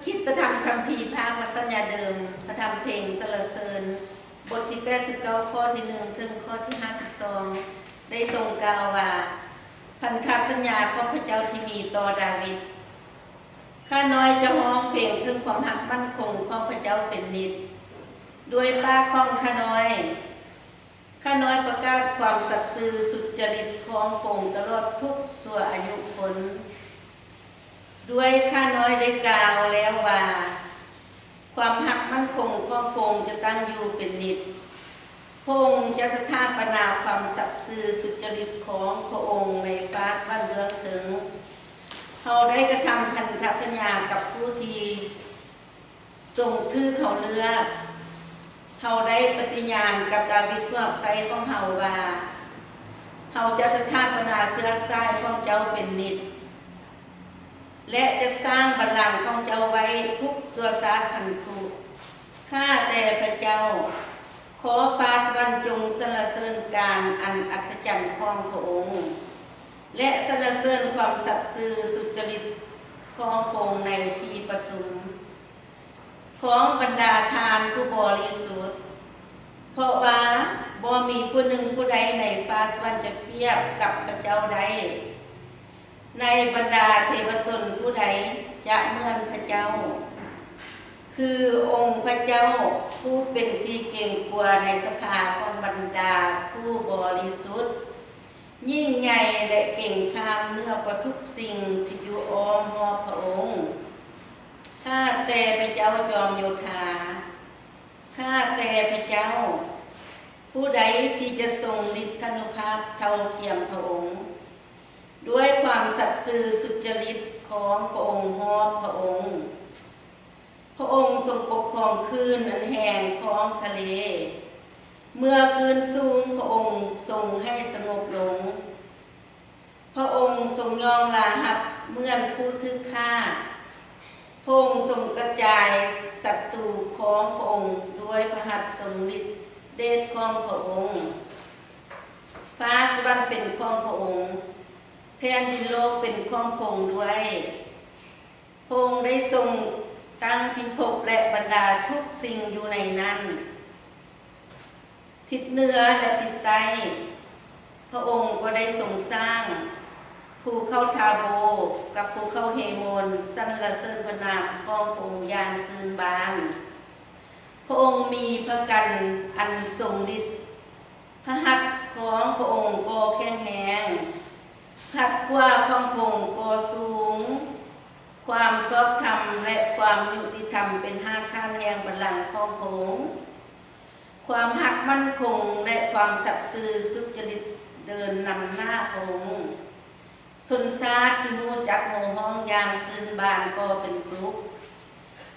ຄຣິສຕະທຳຄຳພີພາກວັດສັນຍາເດີມ ພະທຳເພງສັນລະເສີນ ບົດທີແປດສິບເກົ້າ ຂໍ້ທີໜຶ່ງ ເຖິງຂໍ້ທີຫ້າສິບສອງ ໄດ້ຊົງກ່າວວ່າ, ພັນທະສັນຍາຂອງພະເຈົ້າທີ່ມີຕໍ່ດາວິດ. ຂ້ານ້ອຍຈະຮ້ອງເພງເຖິງຄວາມຮັກໝັ້ນຄົງຂອງພະເຈົ້າເປັນນິດ ດ້ວຍປາກຂອງຂ້ານ້ອຍ. ຂ້ານ້ອຍປະກາດຄວາມສັດຊື່ສຸດຈະລິດຂອງພະອົງຕະຫຼອດທຸກຊົ່ວອາຍຸຄົນ. ດ້ວຍຂ້ານ້ອຍໄດ້ກ່າວແລ້ວວ່າ, ຄວາມຮັກໝັ້ນຄົງຂອງພະອົງຈະຕັ້ງຢູ່ເປັນນິດ. ພະອົງຈະສະຖາປະນາຄວາມສັດຊື່ສຸດຈະລິດຂອງພະອົງໃນຟ້າສະຫວັນເບື້ອງເທິງ. ເຮົາໄດ້ກະທຳພັນທະສັນຍາກັບຜູ້ທີ່ ຊົງຖືກເຮົາເລືອກ. ເຮົາໄດ້ປະຕິຍານກັບດາວິດຜູ້ຮັບໃຊ້ຂອງເຮົາວ່າ, ເຮົາຈະສະຖາປະນາເຊື້ອສາຍຂອງເຈົ້າເປັນນິດ ແລະ ຈະສ້າງບັນລັງຂອງເຈົ້າໄວ້ທຸກຊົ່ວຊາດພັນທຸ. ຂ້າແຕ່ພະເຈົ້າ, ຂໍຟ້າສະຫວັນຈົ່ງສັນລະເສີນການອັນອັດສະຈັນຂອງພະອົງ ແລະ ສັນລະເສີນຄວາມສັດຊື່ສຸດຈະລິດຂອງພະອົງໃນທີ່ປະຊຸມ ຂອງບັນດາທ່ານຜູ້ບໍລິສຸດ, ເພາະວ່າບໍ່ມີຜູ້ໜຶ່ງຜູ້ໃດໃນຟ້າສະຫວັນຈະປຽບກັບພະເຈົ້າໄດ້. ໃນບັນດາເທວະຊົນຜູ້ໃດຈະເໝືອນພະເຈົ້າ? ຄືອົງພະເຈົ້າຜູ້ເປັນທີ່ເກງກົວໃນສະພາຂອງບັນດາຜູ້ບໍລິສຸດ. ຍິ່ງໃຫຍ່ ແລະ ເກັ່ງຂາມເໜືອກວ່າທຸກສິ່ງທີ່ຢູ່ອ້ອມຮອບພະອົງ. ຂ້າແຕ່ພະເຈົ້າຈອມໂຍທາ, ຂ້າແຕ່ພະເຈົ້າ, ຜູ້ໃດທີ່ຈະຊົງລິດທານຸພາບເທົ່າທຽມພະອົງ, ດ້ວຍຄວາມສັດຊື່ສຸດຈະລິດຂອງພະອົງຮອບພະອົງ? ພະອົງຊົງປົກຄອງຄື້ນອັນແຮງຂອງທະເລ. ເມື່ອຄື້ນສູງ, ພະອົງຊົງໃຫ້ສະຫງົບລົງ. ພະອົງຊົງຍ່ອງລາຮັບເໝືອນຜູ້ຖືກຂ້າ. ພະອົງຊົງກະຈາຍສັດຕູຂອງພະອົງດ້ວຍພະຫັດຊົງລິດເດດຂອງພະອົງ. ຟ້າສະຫວັນເປັນຂອງພະອົງ, ແຜ່ນດິນໂລກເປັນຂອງພະອົງດ້ວຍ. ພະອົງໄດ້ຊົງຕັ້ງພິພົບ ແລະ ບັນດາທຸກສິ່ງຢູ່ໃນນັ້ນ. ທິດເໜືອ ແລະ ທິດໃຕ້, ພະອົງກໍໄດ້ຊົງສ້າງພູເຂົາທາໂບ ກັບພູເຂົາເຮໂມນ ສັນລະເສີນພະນາມຂອງພະອົງຢ່າງຊື່ນບານ. ພະອົງມີພະກັນອັນຊົງລິດ, ພະຫັດຂອງພະອົງກໍແຂງແຮງ, ພັດຂວາຂອງພະອົງກໍສູງ. ຄວາມຊອບທຳ ແລະ ຄວາມຍຸຕິທຳເປັນຮາກຖານແຫ່ງບັນລັງຂອງພະອົງ. ຄວາມຮັກໝັ້ນຄົງ ແລະ ຄວາມສັດຊື່ສຸດຈະລິດເດີນນຳໜ້າພະອົງ. ຊົນຊາດທີ່ຮູ້ຈັກໂຫ່ຮ້ອງຢ່າງຊື່ນບານກໍເປັນສຸກ.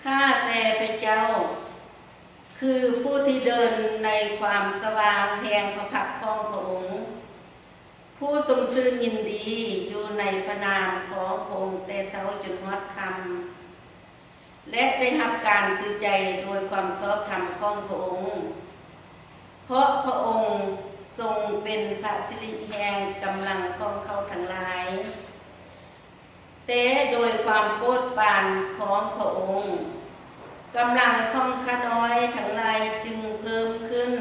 ຂ້າແຕ່ພະເຈົ້າ, ຄືຜູ້ທີ່ເດີນໃນຄວາມສະຫວ່າງແຫ່ງພະພັກຂອງພະອົງ, ຜູ້ຊົມຊື່ນຍິນດີຢູ່ໃນພະນາມຂອງພະອົງແຕ່ເຊົ້າຈົນຮອດຄ່ຳ, ແລະ ໄດ້ຮັບການຊື່ໃຈໂດຍຄວາມຊອບທຳຂອງພະອົງ, ເພາະພະອົງຊົງເປັນພະສິລິແຫ່ງກຳລັງຂອງເຂົາທັງຫຼາຍ. ແຕ່ໂດຍຄວາມໂປດປານຂອງພະອົງ, ກຳລັງຂອງຂ້ານ້ອຍທັງຫຼາຍຈຶ່ງເພີ່ມຂຶ້ນ.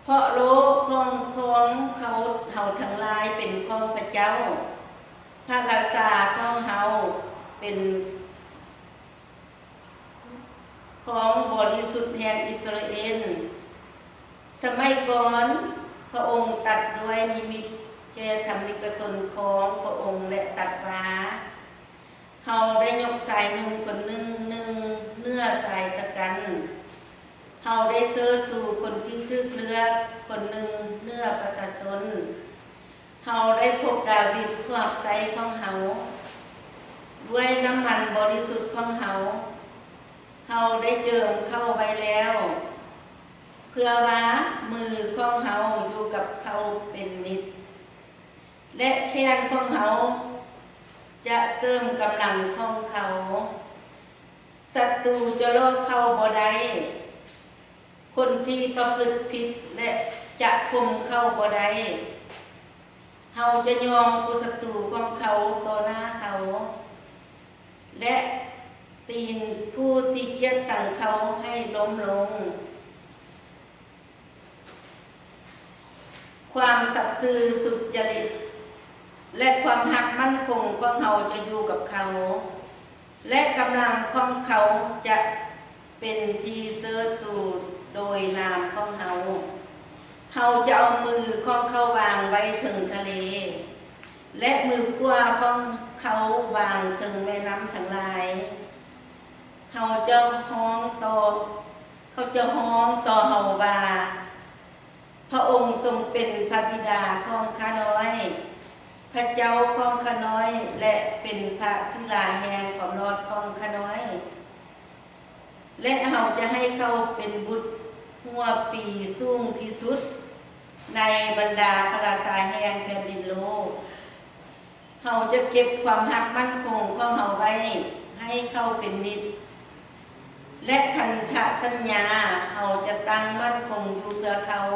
ເພາະໂລກຂອງ ຂອງເຂົາ ເຮົາທັງຫຼາຍເປັນຂອງພະເຈົ້າ, ພະລາຊາຂອງເຮົາເປັນຂອງບໍລິສຸດແຫ່ງອິດສະຣາເອນ. ສະໄໝກ່ອນ, ພະອົງຕັດດ້ວຍນິມິດແກ່ທຳມິກະຊົນຂອງພະອົງ ແລະ ຕັດວ່າ, ເຮົາໄດ້ຍົກຊາຍໜຸ່ມຄົນໜຶ່ງ ໜຶ່ງເໜືອຊາຍຊະກັນ. ເຮົາໄດ້ເຊີດຊູຄົນທີ່ຖືກເລືອກຄົນໜຶ່ງເໜືອປະຊາຊົນ. ເຮົາໄດ້ພົບດາວິດຜູ້ຮັບໃຊ້ຂອງເຮົາ. ດ້ວຍນ້ຳມັນບໍລິສຸດຂອງເຮົາ, ເຮົາໄດ້ເຈີມເຂົາໄວ້ແລ້ວ, ເພື່ອວ່າມືຂອງເຮົາຢູ່ກັບເຂົາເປັນນິດ. ແລະ ແຂນຂອງເຮົາຈະເສີມກຳລັງຂອງເຂົາ. ສັດຕູຈະຫຼອກເຂົາບໍ່ໄດ້, ຄົນທີ່ປະພຶດຜິດ ແລະ ຈະຂົ່ມເຂົາບໍ່ໄດ້. ເຮົາຈະຍ່ອງຜູ້ສັດຕູຂອງເຂົາຕໍ່ໜ້າເຂົາ, ແລະ ຕີນຜູ້ທີ່ກຽດຊັງເຂົາໃຫ້ລົ້ມລົງ. ຄວາມສັດຊື່ສຸດຈະລິດ ແລະ ຄວາມຮັກໝັ້ນຄົງຂອງເຮົາຈະຢູ່ກັບເຂົາ, ແລະ ກຳລັງຂອງເຂົາຈະເປັນທີ່ເຊີດຊູໂດຍນາມຂອງເຮົາ. ເຮົາຈະເອົາມືຂອງເຂົາວາງໄວ້ເທິງທະເລ, ແລະ ມືຂວາຂອງເຂົາວາງເທິງແມ່ນ້ຳທັງຫຼາຍ. ເຮົາຈະຮ້ອງຕໍ່, ເຂົາຈະຮ້ອງຕໍ່ເຮົາວ່າ, ພະອົງຊົງເປັນພະບິດາຂອງຂ້ານ້ອຍ, ພະເຈົ້າຂອງຂ້ານ້ອຍ ແລະ ເປັນພະສີລາແຫ່ງຄວາມລອດຂອງຂ້ານ້ອຍ. ແລະ ເຮົາຈະໃຫ້ເຂົາເປັນບຸດຫົວປີສູງທີ່ສຸດໃນບັນດາພະລາຊາແຫ່ງແຜ່ນດິນໂລກ. ເຮົາຈະເກັບຄວາມຮັກໝັ້ນຄົງຂອງເຮົາໄວ້ໃຫ້ເຂົາເປັນນິດ, ແລະ ພັນທະສັນຍາເຮົາຈະຕັ້ງໝັ້ນຄົງຢູ່ເພື່ອເຂົາ.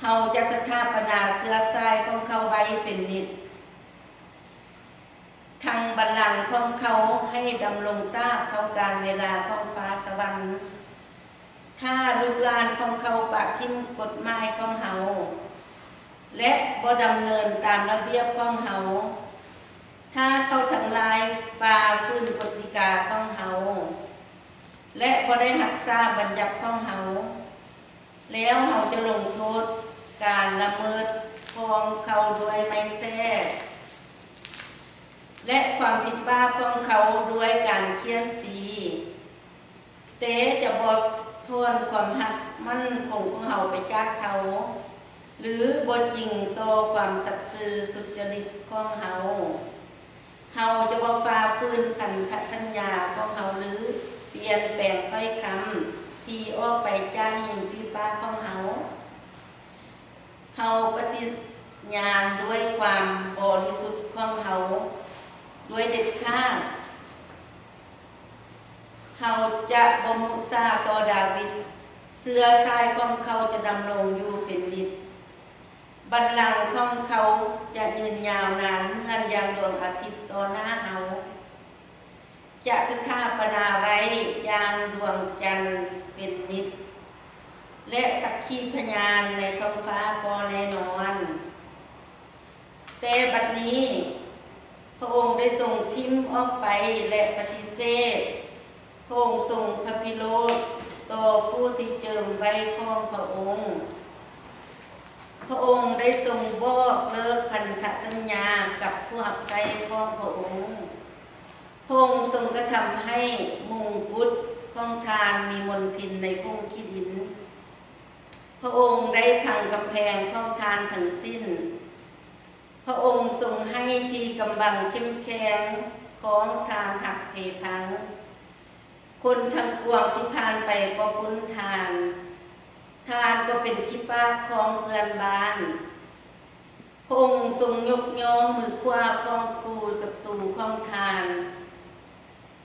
ເຮົາຈະສະຖາປະນາເຊື້ອສາຍຂອງເຂົາໄວ້ເປັນນິດ. ທັງບັນລັງຂອງເຂົາໃຫ້ດຳລົງຕາບເທົ່າການເວລາຂອງຟ້າສະຫວັນ. ຖ້າລູກຫຼານຂອງເຂົາປະຖິ້ມກົດໝາຍຂອງເຮົາ ແລະ ບໍ່ດຳເນີນຕາມລະບຽບຂອງເຮົາ, ຖ້າເຂົາທັງຫຼາຍຝ່າຝືນກົດຕິກາຂອງເຮົາ ແລະ ບໍ່ໄດ້ຮັກສາບັນຍັດຂອງເຮົາ, ແລ້ວເຮົາຈະລົງໂທດການລະເມີດຂອງເຂົາດ້ວຍໄມ້ແຊກ ແລະ ຄວາມຜິດບາບຂອງເຂົາດ້ວຍການຂ້ຽນຕີ, ແຕ່ຈະບໍ່ຖອນຄວາມຮັກໝັ້ນຄົງຂອງເຮົາໄປຈາກເຂົາ, ຫຼື ບໍ່ຈິງຕໍ່ຄວາມສັດຊື່ສຸດຈະລິດຂອງເຮົາ. ເຮົາຈະບໍ່ຝ່າຝືນພັນທະສັນຍາຂອງເຮົາ ຫຼື ປ່ຽນແປງຖ້ອຍຄຳທີ່ອອກໄປຈາກຮິມຝີປາກຂອງເຮົາ. ເຮົາປະຕິຍານດ້ວຍຄວາມບໍລິສຸດຂອງເຮົາດ້ວຍເດັດຂາດ. ເຮົາຈະບໍ່ມຸສາຕໍ່ດາວິດ, ເຊື້ອສາຍຂອງເຂົາຈະດຳລົງຢູ່ເປັນນິດ. ບັນລັງຂອງເຂົາຈະຍືນຍາວນານເໝືອນຢ່າງດວງອາທິດຕໍ່ໜ້າເຮົາ, ຈະສະຖາປະນາໄວ້ຢ່າງດວງຈັນເປັນນິດ, ແລະ ສັກຂີພະຍານໃນທ້ອງຟ້າກໍແນ່ນອນ. ແຕ່ບັດນີ້ ພະອົງໄດ້ຊົງຖິ້ມອອກໄປ ແລະ ປະຕິເສດ. ພະອົງຊົງພະພິໂລດຕໍ່ຜູ້ທີ່ເຈີມໄວ້ຂອງພະອົງ. ພະອົງໄດ້ຊົງບອກເລີກພັນທະສັນຍາກັບຜູ້ຮັບໃຊ້ຂອງພະອົງ. ພະອົງຊົງກະທຳໃຫ້ມົງກຸດຂອງທ່ານມີມົນທິນໃນຜົ້ງຂີ້ດິນ. ພະອົງໄດ້ພັງກຳແພງຂອງທ່ານທັງສິ້ນ. ພະອົງຊົງໃຫ້ທີ່ກຳບັງເຂັ້ມແຂງຂອງທ່ານຫັກເພພັງ. ຄົນທັງປວງທີ່ຜ່ານໄປກໍປຸ້ນທ່ານ. ທ່ານກໍເປັນຂີ້ປາກຂອງເພື່ອນບ້ານ. ພະອົງຊົງຍົກຍ້ອງມືຂວາຂອງຄູ່ສັດຕູຂອງທ່ານ.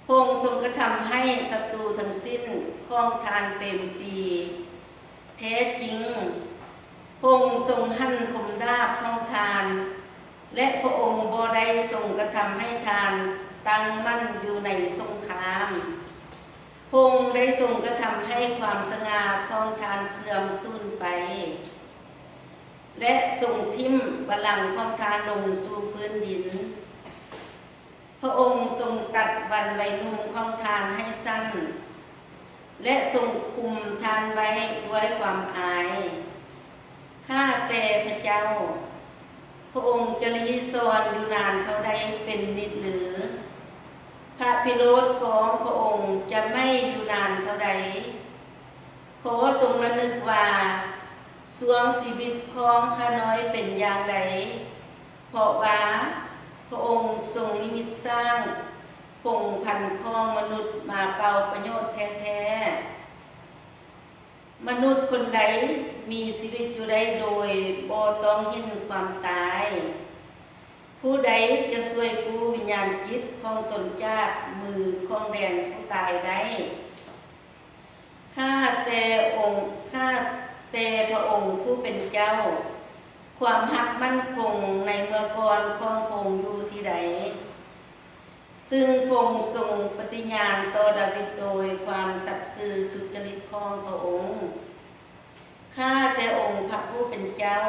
ພະອົງຊົງກະທຳໃຫ້ສັດຕູທັງສິ້ນຂອງທ່ານເປ່ມປີ. ແທ້ຈິງ, ພະອົງຊົງຫັນຄົມດາບຂອງທ່ານ, ແລະ ພະອົງບໍ່ໄດ້ຊົງກະທຳໃຫ້ທ່ານຕັ້ງໝັ້ນຢູ່ໃນສົງຄາມ. ພະອົງໄດ້ຊົງກະທຳໃຫ້ຄວາມສະຫງ່າຂອງທ່ານເສື່ອມສູນໄປ, ແລະ ຊົງຖິ້ມບັນລັງຂອງທ່ານລົງສູ່ພື້ນດິນ. ພະອົງຊົງຕັດວັນໄວໜຸ່ມຂອງທ່ານໃຫ້ສັ້ນ ແລະ ຊົງຄຸມທ່ານໄວ້ດ້ວຍຄວາມອາຍ. ຂ້າແຕ່ພະເຈົ້າ, ພະອົງຈະລີ້ຊ່ອນຢູ່ນານເທົ່າໃດເປັນນິດຫຼື? ພະພິໂລດຂອງພະອົງຈະໄໝ້ຢູ່ນານເທົ່າໃດ? ຂໍຊົງລະນຶກວ່າ ຊ່ວງຊີວິດຂອງຂ້ານ້ອຍເປັນຢ່າງໃດ, ເພາະວ່າພະອົງຊົງນິມິດສ້າງພົງພັນຂອງມະນຸດມາເປົ່າປະໂຫຍດແທ້ໆ. ມະນຸດຄົນໃດມີຊີວິດຢູ່ໄດ້ໂດຍບໍ່ຕ້ອງເຫັນຄວາມຕາຍ? ຜູ້ໃດຈະຊ່ວຍກູ້ວິນຍານຈິດຂອງຕົນຈາກມືຂອງແດນຜູ້ຕາຍໄດ້? ຂ້າແຕ່ອົງ, ຂ້າແຕ່ພະອົງຜູ້ເປັນເຈົ້າ, ຄວາມຮັກໝັ້ນຄົງໃນເມື່ອກ່ອນຂອງພະອົງຢູ່ທີ່ໃດ? ຊຶ່ງພະອົງຊົງປະຕິຍານຕໍ່ດາວິດໂດຍຄວາມສັດຊື່ສຸຈະລິດຂອງພະອົງ. ຂ້າແຕ່ອົງພະຜູ້ເປັນເຈົ້າ,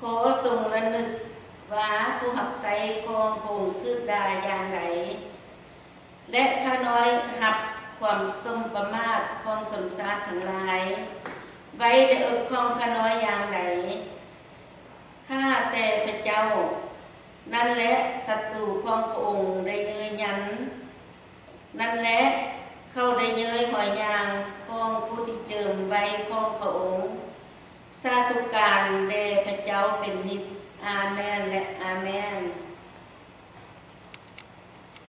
ຂໍຊົງລະນຶກວ່າຜູ້ຮັບໃຊ້ຂອງພະອົງຖືກດ່າຢ່າງໃດ, ແລະ ຂ້ານ້ອຍຮັບຄວາມສົມປະໝາດຂອງຊົນຊາດທັງຫຼາຍໄວ້ໃນເອິກຂອງຂ້ານ້ອຍຢ່າງໃດ. ຂ້າແຕ່ພະເຈົ້າ, ນັ້ນແຫຼະສັດຕູຂອງພະອົງໄດ້ເຍີ້ຍຍັນ, ນັ້ນແຫຼະເຂົາໄດ້ເຍີ້ຍຮອຍຍ່າງຂອງຜູ້ທີ່ເຈີມໄວ້ຂອງພະອົງ. ສາທຸການແດ່ພະເຈົ້າເປັນນິດ. ອາແມນ ແລະ ອາແມນ.